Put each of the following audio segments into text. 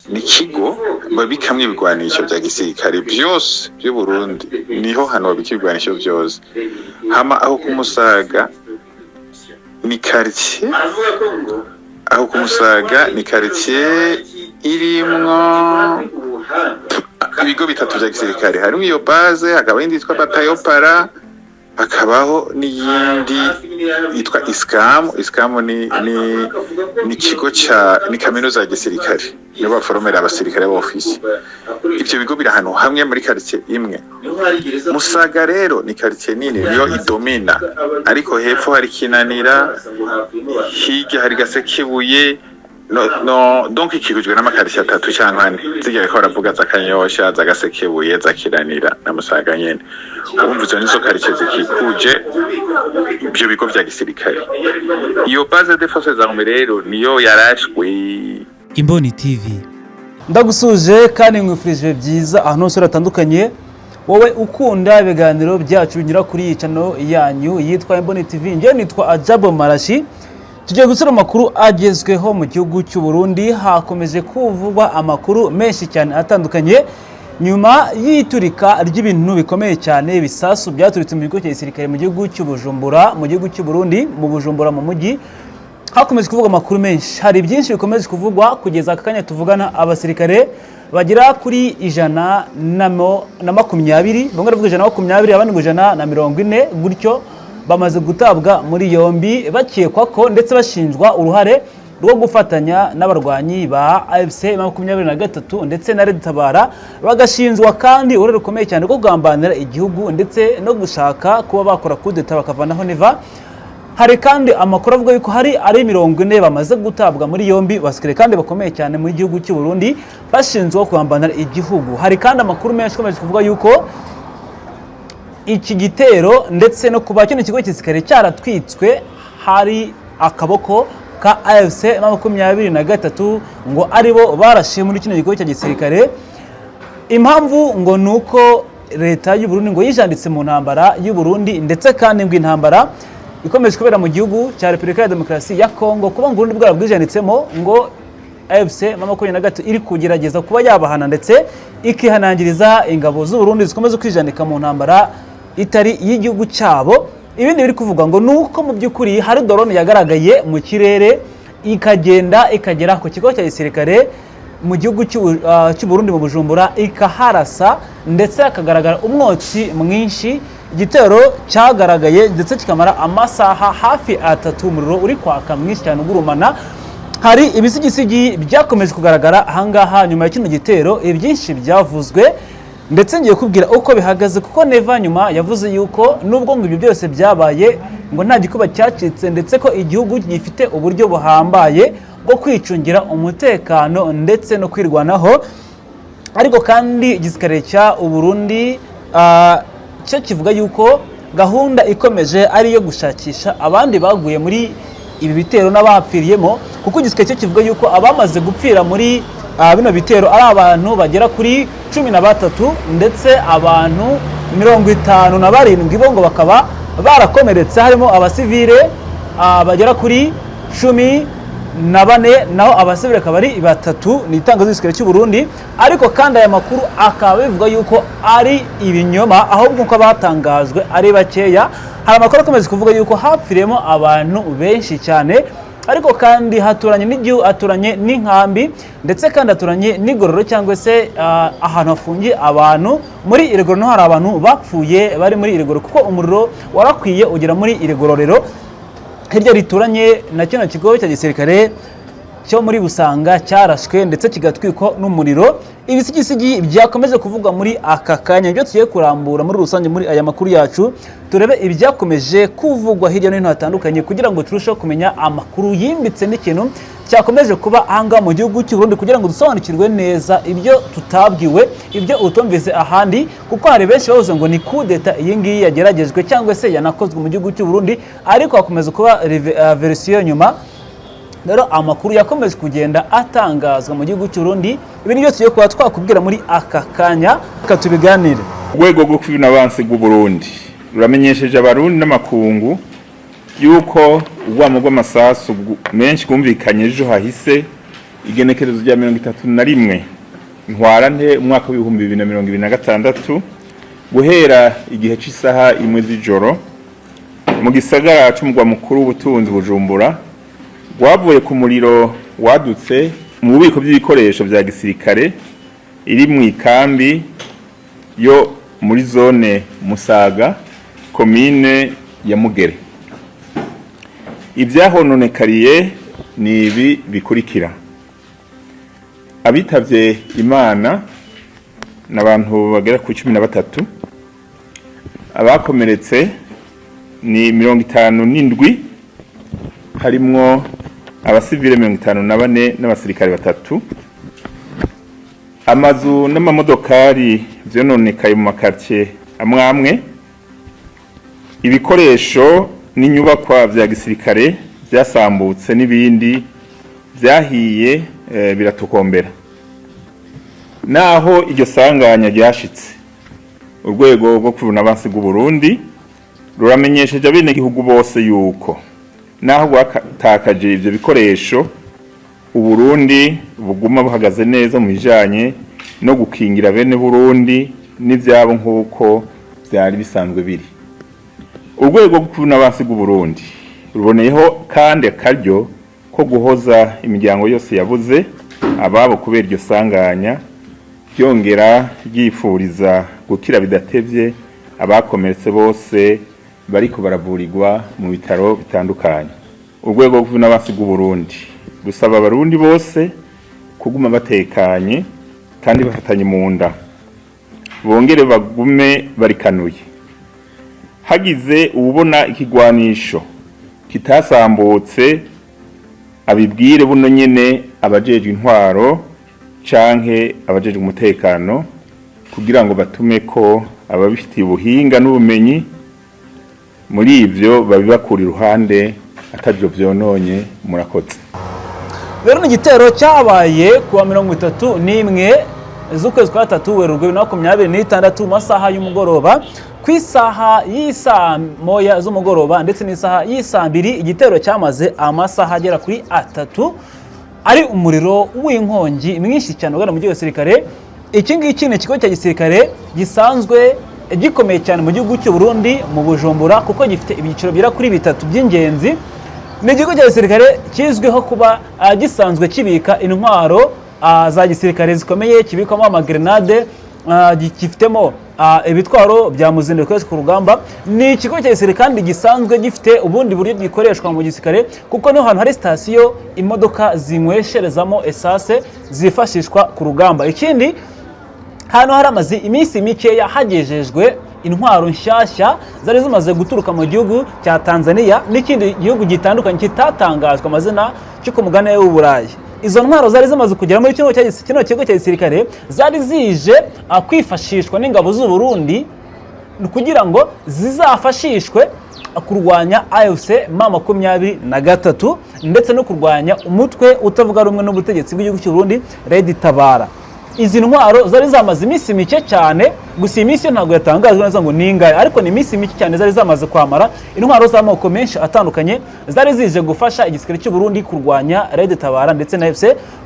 Ni ikigo babikamwo ibigwanisho vya gisirikare vyose vy'u Burundi, niho hantu babika ibigwanisho vyose. Hama aho ku Musaga ni quartier, aho ku Musaga ni quartier irimwo ibigo bitatu vya gisirikare. Harimwo iyo base, hakaba indi yitwa bataillon para, hakabaho n'iyindi yitwa ISCAM. ISCAM ni ikigo ca, ni kaminuza ya gisirikare, nibo baforomera abasirikare b'ofisi. Ivyo bigo biri ahantu hamwe muri quartier imwe. Musaga rero ni quartier nini, niyo idomina, ariko hepfo hari Kinanira, hirya hari Gasekebuye. No, donc ikikujwe n'amakaritsiye atatu canke ane, zirya bariko baravuga za Kanyosha, za Gasekebuye, za Kiranira na Musaga nyene. Urumva izo nizo karitsiye zikikuje ivyo bigo vya gisirikare. Iyo base de forces armées rero niyo yarashwe. Imboni TV. Ndagusuje kandi nkwifurije byiza ahantu hose hatandukanye, wowe ukunda ibiganiro byacu binyura kuri iyi channel yanyu yitwa Imboni TV. Njyewe nitwa Ajabo Marashi. Tugiye gusura amakuru agezweho mu gihugu cy'u Burundi. Hakomeje kuvugwa amakuru menshi cyane atandukanye nyuma y'iturika ry'ibintu bikomeye cyane, ibisasu byaturitse mu kigo cya gisirikare mu gihugu cy'u Bujumbura, mu gihugu cy'u Burundi, mu Bujumbura mu mujyi. Hakomeje kuvugwa amakuru menshi, hari byinshi bikomeje kuvugwa kugeza aka kanya tuvugana. Abasirikare bagera kuri 120, bamwe baravuga 120, abandi ngo 140 gutyo, bamaze gutabwa muri yombi bakekwa ko ndetse bashinjwa uruhare rwo gufatanya n'abarwanyi ba AFC 23 ndetse na Red Tabara, bagashinjwa kandi uruhare rukomeye cyane rwo kugambanira igihugu ndetse no gushaka kuba bakora kudeta bakavanaho Neva. Hari kandi amakuru avuga yuko hari ari 40 bamaze gutabwa muri yombi, basirikare kandi bakomeye cyane mu gihugu cy'u Burundi, bashinzwe kugambanira igihugu. Hari kandi amakuru menshi akomeje kuvuga yuko iki gitero ndetse no kuba kino kigo gisirikare cyaratwitswe hari akaboko ka AFC 23, ngo aribo barashe muri kino kigo cya gisirikare. Impamvu ngo ni uko leta y'u Burundi ngo yijanditse mu ntambara y'u Burundi, ndetse kandi ngo intambara ikomeje kubera mu gihugu cya Repubulika ya Demokarasi ya Kongo, kuba ngo Burundi bwarabwijanditsemo, ngo AFC 23 iri kugerageza kuba yabahana ndetse ikihanangiriza ingabo z'u Burundi zikomeza kwijandika mu ntambara itari iy'igihugu cyabo. Ibindi biri kuvuga ngo ni uko mu by'ukuri hari drone yagaragaye mu kirere, ikagenda ikagera ku kigo cya gisirikare mu gihugu cy'u Burundi mu Bujumbura, ikaharasa ndetse hakagaragara umwotsi mwinshi. Igitero cyagaragaye ndetse kikamara amasaha hafi 3, umuriro uri kwaka mwinshi cyane ugurumana. Hari ibisigisigi byakomeje kugaragara ahangaha nyuma ya kino gitero. Ibyinshi byavuzwe ndetse ngiye kubwira uko bihagaze, kuko Neva nyuma yavuze yuko nubwo ngo ibyo byose byabaye, ngo nta gikuba cyacitse, ndetse ko igihugu gifite uburyo buhambaye bwo kwicungira umutekano ndetse no kwirwanaho. Ariko kandi igisirikare cya Uburundi cyo kivuga yuko gahunda ikomeje ari iyo gushakisha abandi baguye muri ibi bitero n'abapfiriyemo, kuko igisirikare cyo kivuga yuko abamaze gupfira muri bino bitero ari abantu bagera kuri 13, ndetse abantu 57 bo ngo bakaba barakomeretse, harimo abasivile bagera kuri 14, naho abasivile akaba ari batatu. Ni itangazo ry'igisirikare cy'u Burundi, ariko kandi aya makuru akaba bivuga yuko ari ibinyoma, ahubwo uko abatangajwe ari bakeya. Hari amakuru akomeje kuvuga yuko hapfiriyemo abantu benshi cyane. Ariko kandi haturanye n'igihugu, haturanye n'inkambi, ndetse kandi haturanye n'igororero cyangwa se ahantu hafungiye abantu. Muri iri gororero hari abantu bapfuye bari muri iri gororero, kuko umuriro warakwiye ugera muri iri gororero hirya rituranye na kino kigo cya gisirikare cyo muri Busanga cyarashwe ndetse kigatwikwa n'umuriro. Ibisigisigi byakomeje kuvugwa muri aka kanya ibyo tugiye kurambura muri rusange muri aya makuru yacu, turebe ibyakomeje kuvugwa hirya no hino hatandukanye, kugira ngo turusheho kumenya amakuru yimbitse n'ikintu cyakomeje kuba ahangaha mu gihugu cy'u Burundi, kugira ngo dusobanukirwe neza ibyo tutabwiwe, ibyo utumvise ahandi, kuko hari benshi bavuze ngo ni kudeta iyi ngiyi yageragejwe cyangwa se yanakozwe mu gihugu cy'u Burundi, ariko hakomeza kuba version nyuma. Rero amakuru yakomeje kugenda atangazwa mu gihugu cy'u Burundi, ibi ni byo tugiye kuba twakubwira muri aka kanya. Reka tubiganire. Urwego rwo kwivuna abansi rw'u Burundi ruramenyesheje Abarundi n'amakungu yuko urwamo rw'amasasu menshi rwumvikanye ejo hahise. Igenekerezo rya 31 Ntwarante umwaka w'2026, guhera igihe c'isaha 1 z'ijoro, mu gisagara c'umugwa mukuru w'ubutunzi Bujumbura, rwavuye ku muriro wadutse mu bubiko bw'ibikoresho vya gisirikare iri mu ikambi yo muri zone Musaga, komine ya Mugere. Ivyahononekariye ni ibi bikurikira: abitavye Imana n'abantu bagera ku 13, abakomeretse ni 57, harimwo abasivile 54 n'abasirikare 3. Amazu n'amamodokari vyononekaye mu makartie amwe amwe. Ibikoresho n'inyubakwa vya gisirikare vyasambutse n'ibindi vyahiye biratokombera. Naho iryo sanganya ryashitse, urwego rwo kwivuna abansi bw'u Burundi ruramenyesheje abenegihugu bose yuko naho rwatakaje ivyo bikoresho, Uburundi buguma buhagaze neza mu bijanye no gukingira bene Burundi n'ivyabo nk'uko vyari bisanzwe biri. Urwego rwo kwivuna abansi bw'u Burundi ruboneyeho kandi akaryo ko guhoza imiryango yose yabuze ababo kubera iryo sanganya, ryongera ryifuriza gukira bidatevye abakomeretse bose bariko baravurirwa mu bitaro bitandukanye. Urwego rwo kwivuna abansi bw'u Burundi rusaba Abarundi bose kuguma batekanye kandi bafatanye mu nda, bongere bagume barikanuye. Hagize uwubona ikigwanisho kitasambutse, abibwire buno nyene abajejwe intwaro canke abajejwe umutekano, kugira ngo batume ko ababifitiye ubuhinga n'ubumenyi muri ivyo babibakura iruhande atavyo vyononye. Murakoze. Rero ni igitero cyabaye ku wa 31 z'ukwezi kwa 3 Werurwe 2026, mu masaha y'umugoroba, ku isaha y'isaa 1 z'umugoroba ndetse n'isaha y'isaa 2. Igitero cyamaze amasaha agera kuri 3, ari umuriro w'inkongi mwinshi cyane ugana mu gihugu gisirikare. Iki ngiki ni ikigo cya gisirikare gisanzwe gikomeye cyane mu gihugu cy'u Burundi, mu Bujumbura, kuko gifite ibyiciro bigera kuri bitatu by'ingenzi. Ni ikigo cya gisirikare kizwiho kuba gisanzwe kibika intwaro za gisirikare zikomeye, kibikwamo amagrenade, gifitemo ibitwaro bya muzindo bikoreshwa ku rugamba. Ni ikigo cya gisirikare kandi gisanzwe gifite ubundi buryo gikoreshwa mu gisirikare, kuko niho hantu hari sitasiyo imodoka zinywesherezamo esase zifashishwa ku rugamba. Ikindi, hano hari amaze iminsi mikeya hagejejwe intwaro nshyashya zari zimaze guturuka mu gihugu cya Tanzania n'ikindi gihugu gitandukanye kitatangajwe amazina cyo ku mugabane w'Uburayi. Izo ntwaro zari zimaze kugera muri kino kigo cya gisirikare, zari zije kwifashishwa n'ingabo z'u Burundi kugira ngo zizafashishwe kurwanya AFC M23 ndetse no kurwanya umutwe utavuga rumwe n'ubutegetsi bw'igihugu cy'u Burundi, Red Tabara. Izi ntwaro zari zamaze iminsi mike cyane gusa, iyi minsi yo ntabwo yatangajwe neza ngo ni ingahe, ariko ni iminsi mike cyane zari zamaze kwamara. Intwaro z'amoko menshi atandukanye zari zije gufasha igisirikare cy'u Burundi kurwanya Red Tabara ndetse na AFC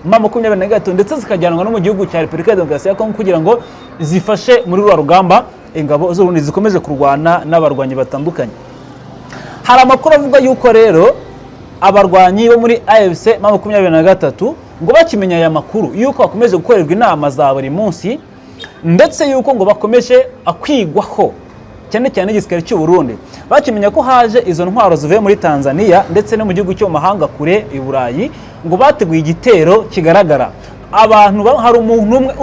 M23, ndetse zikajyanwa no mu gihugu cya Repubulika ya Demokarasi ya Kongo kugira ngo zifashe muri ruriya rugamba ingabo z'u Burundi zikomeje kurwana n'abarwanyi batandukanye. Hari amakuru avuga yuko rero abarwanyi bo muri AFC M23 ngo bakimenya aya makuru yuko bakomeje gukorerwa inama za buri munsi, ndetse yuko ngo bakomeje kwigwaho cyane cyane igisirikare cy'u Burundi, bakimenya ko haje izo ntwaro zivuye muri Tanzania ndetse no mu gihugu cyo mu mahanga kure i Burayi, ngo bateguye igitero kigaragara. Abantu hari umuntu umwe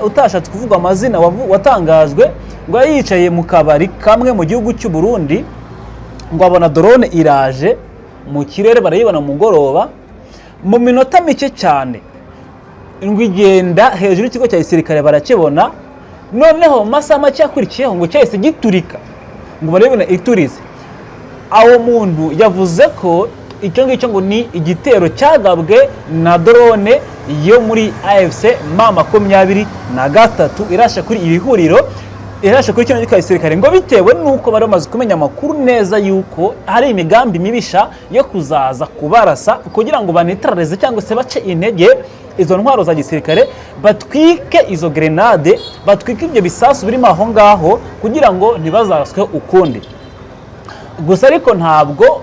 utashatse kuvuga amazina watangajwe ngo yari yicaye mu kabari kamwe mu gihugu cy'u Burundi, ngo abona drone iraje mu kirere, barayibona mu mugoroba mu minota mike cyane, ngo igenda hejuru y'ikigo cya gisirikare, barakibona. Noneho mu masaha make yakurikiyeho ngo cyahise giturika, ngo barabibona ituritse. Awo muntu yavuze ko icyo ngicyo ngo ni igitero cyagabwe na drone yo muri AFC M23 irashe kuri iri huriro. Irashe kuri kino kigo cya gisirikare ngo bitewe n'uko bari bamaze kumenya amakuru neza yuko hari imigambi mibisha yo kuzaza kubarasa kugira ngo banetralize cyangwa se bace intege izo ntwaro za gisirikare, batwike izo grenade, batwike ibyo bisasu birimo aho ngaho kugira ngo ntibazaraswe ukundi. Gusa ariko ntabwo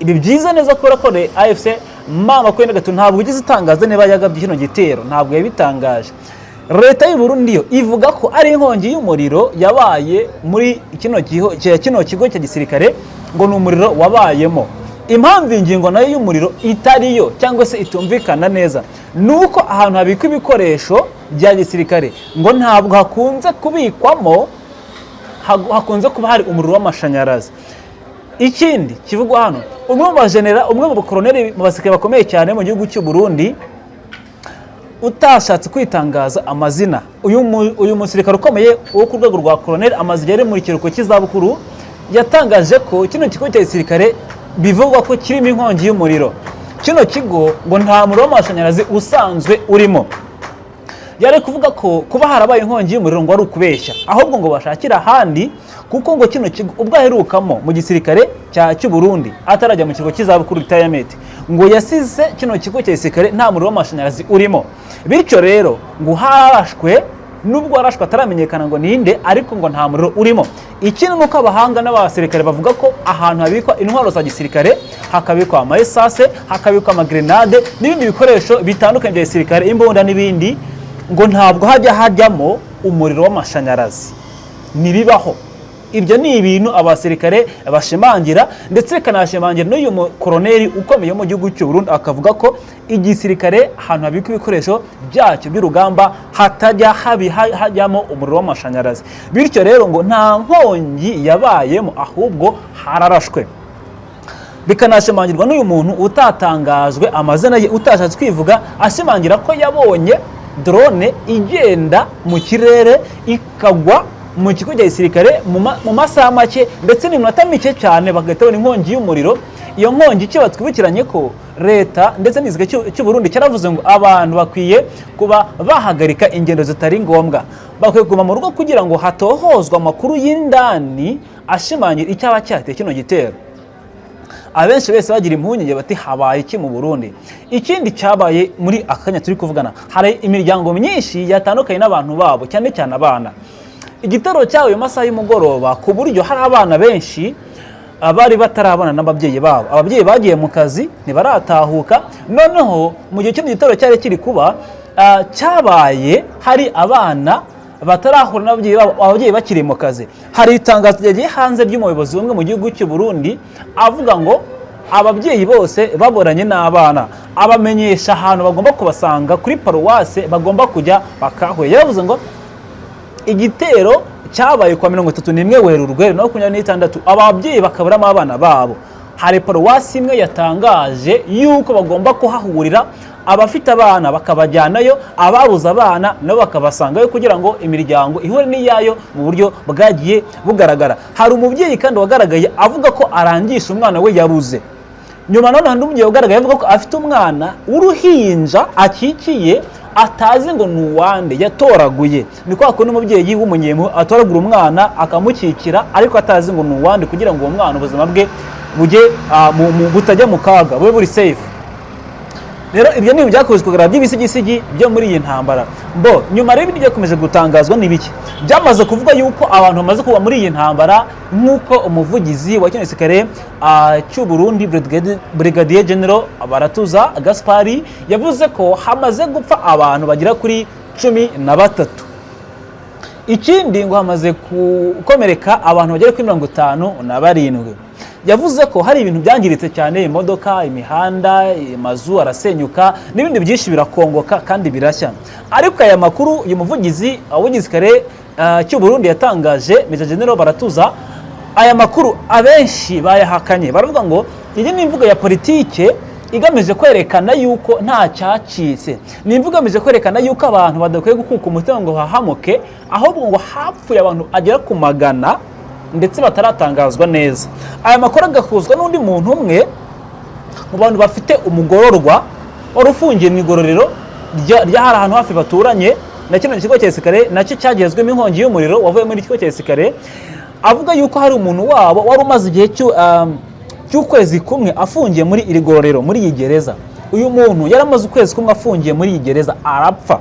ibi byiza neza kubera ko AFC M23 ntabwo igeze itangaza niba yagabye kino gitero, ntabwo yabitangaje. Leta y'u Burundi yo ivuga ko ari inkongi y'umuriro yabaye muri kino kigo cya gisirikare, ngo ni umuriro wabayemo. Impamvu ingingo nayo y'umuriro itariyo cyangwa se itumvikana neza ni uko ahantu habikwa ibikoresho bya gisirikare ngo ntabwo hakunze kubikwamo, hakunze kuba hari umuriro w'amashanyarazi. Ikindi kivugwa hano, umwe mu bajenera, umwe mu bakoroneri, mu basirikare bakomeye cyane mu gihugu cy'u Burundi utashatse kwitangaza amazina, uyu musirikare ukomeye wo ku rwego rwa koroneri, amaze igihe ari mu kiruhuko cy'izabukuru, yatangaje ko kino kigo cya gisirikare bivugwa ko kirimo inkongi y'umuriro, kino kigo ngo nta muriro w'amashanyarazi usanzwe urimo. Yari kuvuga ko kuba harabaye inkongi y'umuriro ngo ari ukubeshya, ahubwo ngo bashakire ahandi, kuko ngo kino kigo ubwo aherukamo mu gisirikare cy'u Burundi atarajya mu kigo cy'izabukuru retirement, ngo yasize kino kigo cya gisirikare nta muriro w'amashanyarazi urimo. Bityo rero ngo harashwe, nubwo warashwe ataramenyekana ngo ninde, ariko ngo nta muriro urimo. Ikindi ni uko abahanga n'abasirikare bavuga ko ahantu habikwa intwaro za gisirikare, hakabikwa amaesase, hakabikwa amagrenade n'ibindi bikoresho bitandukanye bya gisirikare, imbunda n'ibindi, ngo ntabwo hajya hajyamo umuriro w'amashanyarazi, ntibibaho. Ibyo ni ibintu abasirikare bashimangira, ndetse bikanashimangira n'uyu mukoroneri ukomeye mu gihugu cy'u Burundi, akavuga ko igisirikare ahantu habikwa ibikoresho byacyo by'urugamba hatajya hajyamo umuriro w'amashanyarazi. Bityo rero ngo nta nkongi yabayemo, ahubwo hararashwe. Bikanashimangirwa n'uyu muntu utatangajwe amazina ye, utashatse kwivuga, ashimangira ko yabonye drone igenda mu kirere ikagwa mu kigo cya gisirikare mu masaha make ndetse n'iminota mike cyane, bagahita babona inkongi y'umuriro. Iyo nkongi icyo batwibukiranye ko leta ndetse n'igisirikare cy'u Burundi cyaravuze ngo abantu bakwiye kuba bahagarika ingendo zitari ngombwa, bakwiye kuguma mu rugo kugira ngo hatohozwe amakuru y'indani ashimangira icyaba cyateye kino gitero. Abenshi bese bagira impungenge bati habaye iki mu Burundi. Ikindi cyabaye muri akanya turi kuvugana, hari imiryango myinshi yatandukanye n'abantu babo, cyane cyane abana. Igitero cyabaye mu masaha y'umugoroba, ku buryo hari abana benshi bari batarabona n'ababyeyi babo. Ababyeyi bagiye mu kazi ntibaratahuka. Noneho mu gihe kino gitero cyari kiri kuba, cyabaye hari abana batarahura n'ababyeyi babo, ababyeyi bakiri mu kazi. Hari itangazo ryagiye hanze ry'umuyobozi umwe mu gihugu cy'u Burundi avuga ngo ababyeyi bose baboranye n'abana, abamenyesha ahantu bagomba kubasanga kuri paruwase bagomba kujya bakahura. Yaravuze ngo igitero cyabaye kwa 31 Werurwe 2026, ababyeyi bakaburamo abana babo. Hari paruwasi imwe yatangaje yuko bagomba kuhahurira, abafite abana bakabajyanayo, ababuze abana nabo bakabasangayo, kugira ngo imiryango ihure n'iyayo mu buryo bwagiye bugaragara. Hari umubyeyi kandi wagaragaye avuga ko arangisha umwana we yabuze. Nyuma nanone hari umubyeyi wagaragaye avuga ko afite umwana w'uruhinja akikiye, atazi ngo ni uwande, yatoraguye. Ni kwa kundi umubyeyi w'umunyemu atoragura umwana akamukikira, ariko atazi ngo ni uwande, kugira ngo uwo mwana ubuzima bwe bujye butajya mu kaga, bube buri safe. Rero ibyo ni ibyakozwe kugaragara by'ibisigisigi byo muri iyi ntambara. Bo nyuma rero ibindi byakomeje gutangazwa ni bike. Byamaze kuvuga yuko abantu bamaze kuba muri iyi ntambara, nk'uko umuvugizi wa kino gisirikare cy'u Burundi Brigadier General Baratuza Gaspari yavuze ko hamaze gupfa abantu bagera kuri 13. Ikindi ngo hamaze gukomereka abantu bagera kuri 57. Yavuze ko hari ibintu byangiritse cyane, imodoka, imihanda, amazu arasenyuka n'ibindi byinshi birakongoka kandi birashya. Ariko aya makuru uyu muvugizi w'igisirikare cy'u Burundi yatangaje, Major General Baratuza, aya makuru abenshi bayahakanye, baravuga ngo iyi ni imvugo ya politike igamije kwerekana yuko nta cyacitse, ni imvugo igamije kwerekana yuko abantu badakwiye gukuka umutima ngo hahamuke, ahubwo ngo hapfuye abantu agera ku magana ndetse bataratangazwa neza. Aya makuru agahuzwa n'undi muntu umwe mu bantu bafite umugororwa wari ufungiye mu igororero ry'ahari ahantu hafi baturanye. Na kino kigo cya gisirikare nacyo cyagezwemo inkongi y'umuriro wavuye muri iki kigo cya gisirikare, avuga yuko hari umuntu wabo wari umaze igihe cy'ukwezi kumwe afungiye muri iri gororero, muri iyi gereza. Uyu muntu yari amaze ukwezi kumwe afungiye muri iyi gereza, arapfa.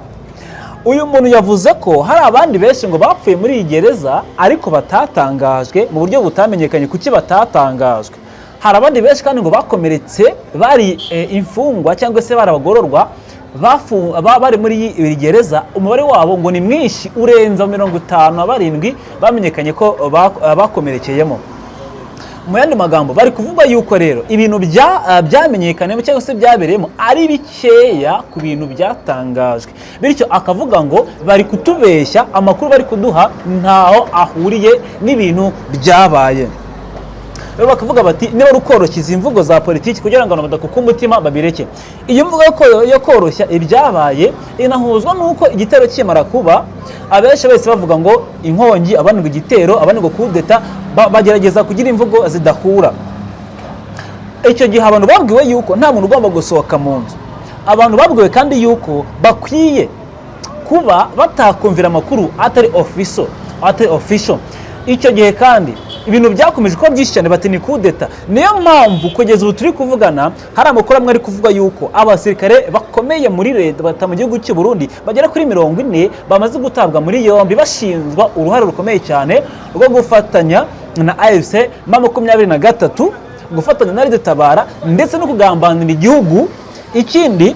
Uyu muntu yavuze ko hari abandi benshi ngo bapfuye muri iyi gereza, ariko batatangajwe mu buryo butamenyekanye. Kuki batatangajwe? Hari abandi benshi kandi ngo bakomeretse, bari imfungwa cyangwa se bari abagororwa bari muri iyi gereza. Umubare wabo ngo ni mwinshi, urenza 57 bamenyekanye ko bakomerekeyemo. Mu yandi magambo, bari kuvuga yuko rero ibintu byamenyekanye cyangwa se byabereyemo ari bikeya ku bintu byatangajwe. Bityo akavuga ngo bari kutubeshya, amakuru bari kuduha ntaho ahuriye n'ibintu byabaye. Rero bakavuga bati niba ari ukoroshya izi mvugo za politiki kugira ngo abantu badakuka umutima, babireke. Iyo mvugo yo koroshya ibyabaye inahuzwa n'uko igitero kimara kuba, abenshi bose bavuga ngo inkongi, abandi ngo igitero, abandi ngo kudeta, bagerageza kugira imvugo zidahura. Icyo gihe abantu babwiwe yuko nta muntu ugomba gusohoka mu nzu. Abantu babwiwe kandi yuko bakwiye kuba batakumvira amakuru atari official, atari official. Icyo gihe kandi ibintu byakomeje kuba byinshi cyane, bati ni kudeta. Niyo mpamvu kugeza ubu turi kuvugana hari amakuru amwe ari kuvuga yuko abasirikare bakomeye muri leta bata mu gihugu cy'u Burundi bagera kuri 40 bamaze gutabwa muri yombi, bashinjwa uruhare rukomeye cyane rwo gufatanya na AFC M23, gufatanya na Red Tabara, ndetse no kugambanira igihugu. Ikindi,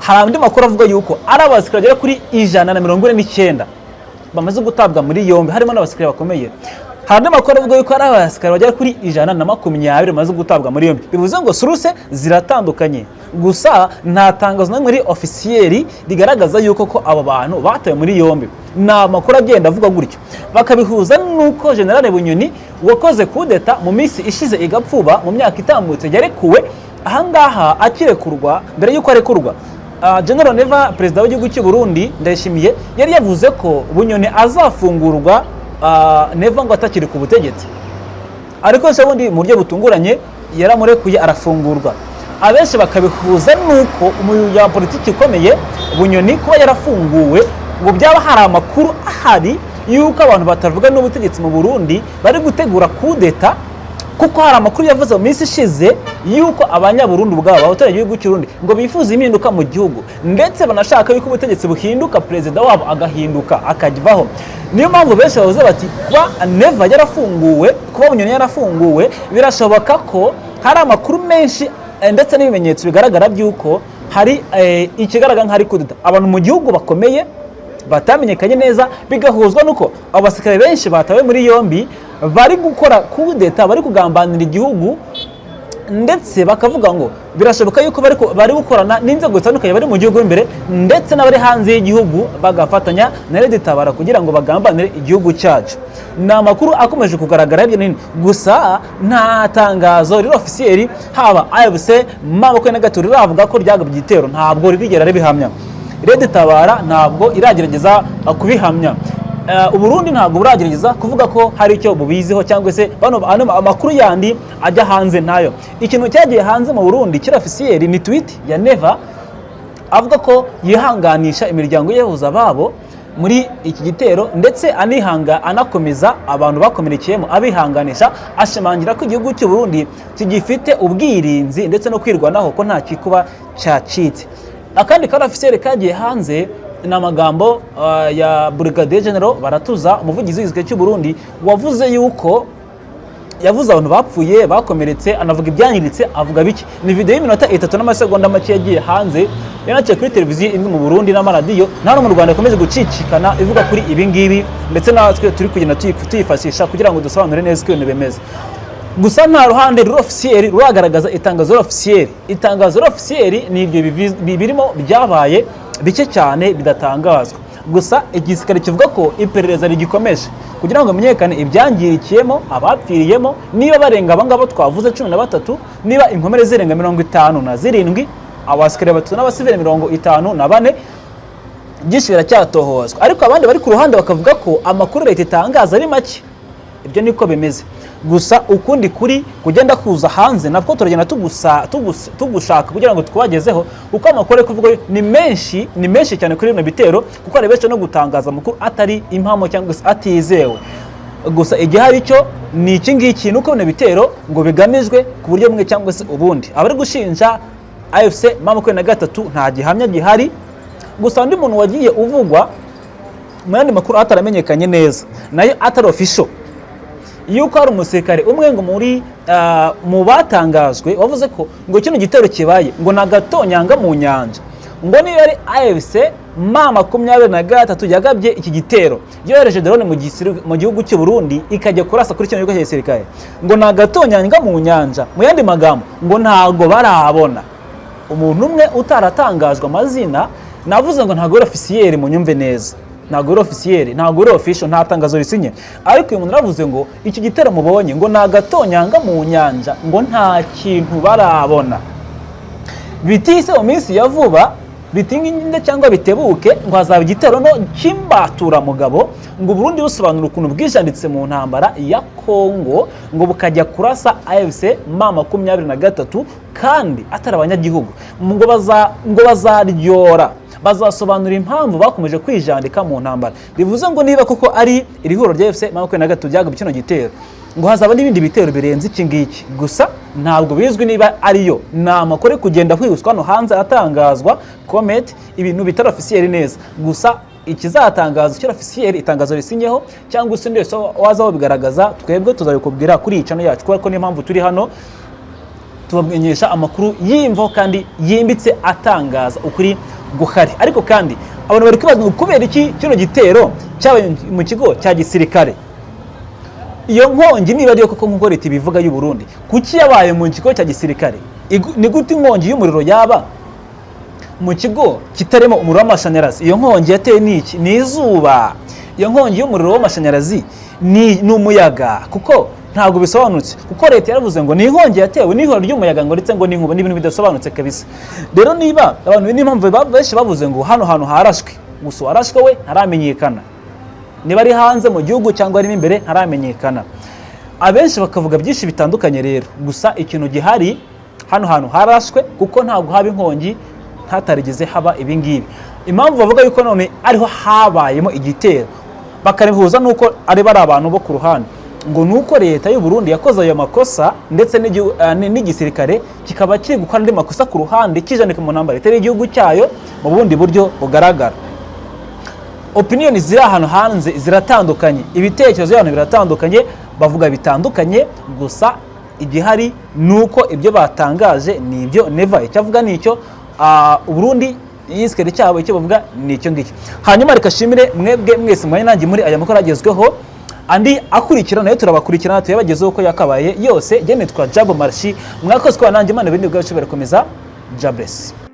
hari andi makuru avuga yuko ari abasirikare bagera kuri 149 bamaze gutabwa muri yombi, harimo n'abasirikare bakomeye. Hari andi makuru avuga yuko ari abasirikare bagera kuri 120 bamaze gutabwa muri yombi. Bivuze ngo source ziratandukanye, gusa nta tangazo na rimwe riri officiel rigaragaza yuko ko abo bantu batawe muri yombi. Ni amakuru agenda avuga gutyo, bakabihuza n'uko General Bunyoni wakoze kudeta mu minsi ishize igapfuba, mu myaka itambutse, yarekuwe. Ahangaha akirekurwa, mbere y'uko arekurwa, General Neva, perezida w'igihugu cy'u Burundi Ndayishimiye, yari yavuze ko Bunyoni azafungurwa, Neva ngo atakiri ku butegetsi. Ariko se bundi mu buryo butunguranye yaramurekuye, arafungurwa. Abenshi bakabihuza n'uko umunyapolitiki ukomeye Bunyoni kuba yarafunguwe, ngo byaba hari amakuru ahari y'uko abantu batavuga n'ubutegetsi mu Burundi bari gutegura kudeta, kuko hari amakuru yavuze mu minsi ishize y'uko Abanyaburundi ubwabo, abaturage b'igihugu cy'u Burundi, ngo bifuza impinduka mu gihugu, ndetse banashaka yuko ubutegetsi buhinduka, perezida wabo agahinduka, akajyaho. Niyo mpamvu benshi bavuze bati kuba Neva yarafunguwe, kuba Bunyoni yarafunguwe, birashoboka ko hari amakuru menshi, ndetse n'ibimenyetso bigaragara by'uko hari ikigaragara nk'ahari kudeta, abantu mu gihugu bakomeye batamenyekanye neza, bigahuzwa n'uko abo basirikare benshi batawe muri yombi bari gukora kudeta, bari kugambanira igihugu. Ndetse bakavuga ngo birashoboka yuko bari gukorana n'inzego zitandukanye bari mu gihugu imbere ndetse n'abari hanze y'igihugu, bagafatanya na Red Tabara kugira ngo bagambanire igihugu cyacu. Ni amakuru akomeje kugaragara hirya no hino, gusa nta tangazo riri officiel, haba AFC M23 riravuga ko ryagabye igitero, ntabwo ririgera ribihamya. Red Tabara ntabwo iragerageza kubihamya. Uburundi ntabwo buragerageza kuvuga ko hari icyo bubiziho, cyangwa se bano ano amakuru yandi ajya hanze ntayo. Ikintu cyagiye hanze mu Burundi kiri officiel ni tweet ya Neva avuga ko yihanganisha imiryango y'abahuza babo muri iki gitero, ndetse anihanga, anakomeza abantu bakomerekeyemo, abihanganisha, ashimangira ko igihugu cy'u Burundi kigifite ubwirinzi ndetse no kwirwanaho, ko nta kikuba cyacitse. Akandi kari officiel kagiye hanze ni amagambo ya Brigadier General Baratuza, umuvugizi w'igisirikare cy'u Burundi, wavuze yuko yavuze abantu bapfuye, bakomeretse, anavuga ibyangiritse, avuga bike. Ni video y'iminota 3 n'amasegonda make yagiye hanze, yanaciye kuri televiziyo imwe mu Burundi n'amaradiyo na hano mu Rwanda ikomeje gucicikana ivuga kuri ibi ngibi, ndetse natwe turi kugenda tuyifashisha kugira ngo dusobanure neza uko ibintu bimeze. Gusa nta ruhande ruri officiel ruragaragaza itangazo officiel. Itangazo officiel ni ibyo birimo byabaye bike cyane bidatangazwa. Gusa igisirikare kivuga ko iperereza rigikomeje kugira ngo hamenyekane ibyangirikiyemo, abapfiriyemo, niba barenga abangabo twavuze 13, niba inkomere zirenga 57, abasirikare batatu n'abasivili 54. Byinshi biracyatohozwa, ariko abandi bari ku ruhande bakavuga ko amakuru leta itangaza ari make. Ibyo niko bimeze. Gusa ukundi kuri kugenda kuza hanze nabwo turagenda tugushaka kugira ngo tukubagezeho, kuko amakuru ari kuvugwa ni menshi, ni menshi cyane kuri bino bitero, kuko hari benshi no gutangaza amakuru atari impamo cyangwa se atizewe. Gusa igihari cyo ni iki ngiki, ni uko bino bitero ngo bigamijwe ku buryo bumwe cyangwa se ubundi. Abari gushinja AFC M23 nta gihamya gihari. Gusa undi muntu wagiye uvugwa mu yandi makuru ataramenyekanye neza, nayo atari official, yuko hari umusirikare umwe ngo muri mu batangajwe wavuze ko ngo kino gitero kibaye ngo ni agatonyanga mu nyanja, ngo niba ari AFC M23 yagabye iki gitero, yohereje drone mu gihugu cy'u Burundi ikajya kurasa kuri kino gihugu cya gisirikare, ngo ni agatonyanga mu nyanja. Mu yandi magambo ngo ntago barabona umuntu umwe utaratangajwe amazina. Navuze ngo ntago ari officiel, munyumve neza, ntago ari officiel, ntago ari official, nta tangazo risinye. Ariko uyu muntu aravuze ngo iki gitero mubonye ngo ni agatonyanga mu nyanja, ngo nta kintu barabona. Bitise mu minsi ya vuba, bitinginde cyangwa bitebuke, ngo hazaba igitero no cy'imbaturamugabo, ngo Burundi busobanura ukuntu bwijanditse mu ntambara ya Kongo, ngo bukajya kurasa AFC M23 kandi atari abanyagihugu, ngo bazaryora, bazasobanura impamvu bakomeje kwijandika mu ntambara. Bivuze ngo niba koko ari iri huriro rya AFC M23 ryagabye kino gitero, ngo hazaba n'ibindi bitero birenze iki ngiki. Gusa ntabwo bizwi niba ariyo, ni amakuru ari kugenda hwihuswa hano hanze atangazwa comment, ibintu bitari officiel neza. Gusa ikizatangaza icyo officiel, itangazo risinyeho cyangwa se undi wese waza bigaragaza, twebwe tuzabikubwira kuri iyi channel yacu, kubera ko niyo mpamvu turi hano, tubamenyesha amakuru y'imvo kandi yimbitse atangaza ukuri guhari. Ariko kandi abantu bari kwibaza ngo kubera iki kino gitero cyabaye mu kigo cya gisirikare? Iyo nkongi niba ariyo koko nk'uko leta ibivuga y'u Burundi, kuki yabaye mu kigo cya gisirikare? Ni gute inkongi y'umuriro yaba mu kigo kitarimo umuriro w'amashanyarazi? Iyo nkongi yatewe n'iki? Ni izuba? Iyo nkongi y'umuriro w'amashanyarazi ni umuyaga? Kuko ntabwo bisobanutse, kuko leta yaravuze ngo ni inkongi yatewe n'ihoro ry'umuyaga, ngo ndetse ngo ni inkuba, n'ibintu bidasobanutse kabisa. Rero niba abantu, n'impamvu benshi bavuze ngo hano hantu harashwe, gusa uwarashwe we ntaramenyekana, niba ari hanze mu gihugu cyangwa arimo imbere ntaramenyekana. Abenshi bakavuga byinshi bitandukanye. Rero gusa ikintu gihari, hano hantu harashwe, kuko ntabwo haba inkongi hatarigeze haba ibingibi. Impamvu bavuga yuko none ariho habayemo igitero, bakarihuza nuko ari bari abantu bo ku ruhande, ngo nuko leta y'u Burundi yakoze ayo makosa, ndetse n'igisirikare kikaba kiri gukora andi makosa ku ruhande, kijanika mu ntambara itari igihugu cyayo mu bundi buryo bugaragara. Opinion ziri ahantu hanze ziratandukanye, ibitekerezo by'abantu biratandukanye, bavuga bitandukanye. Gusa igihari ni uko ibyo batangaje ni ibyo Neva icyo avuga ni icyo, Burundi igisirikare cyabo icyo bavuga ni icyo ngicyo. Hanyuma reka shimire mwebwe mwese mwanya nanjye muri aya makuru agezweho, andi akurikira nayo turabakurikirana tuyabagezeho uko yakabaye yose. Jye nitwa Jabo Marshi, mwakoze kwa nanjye. Imana ibindi bwacu birakomeza. Jabless.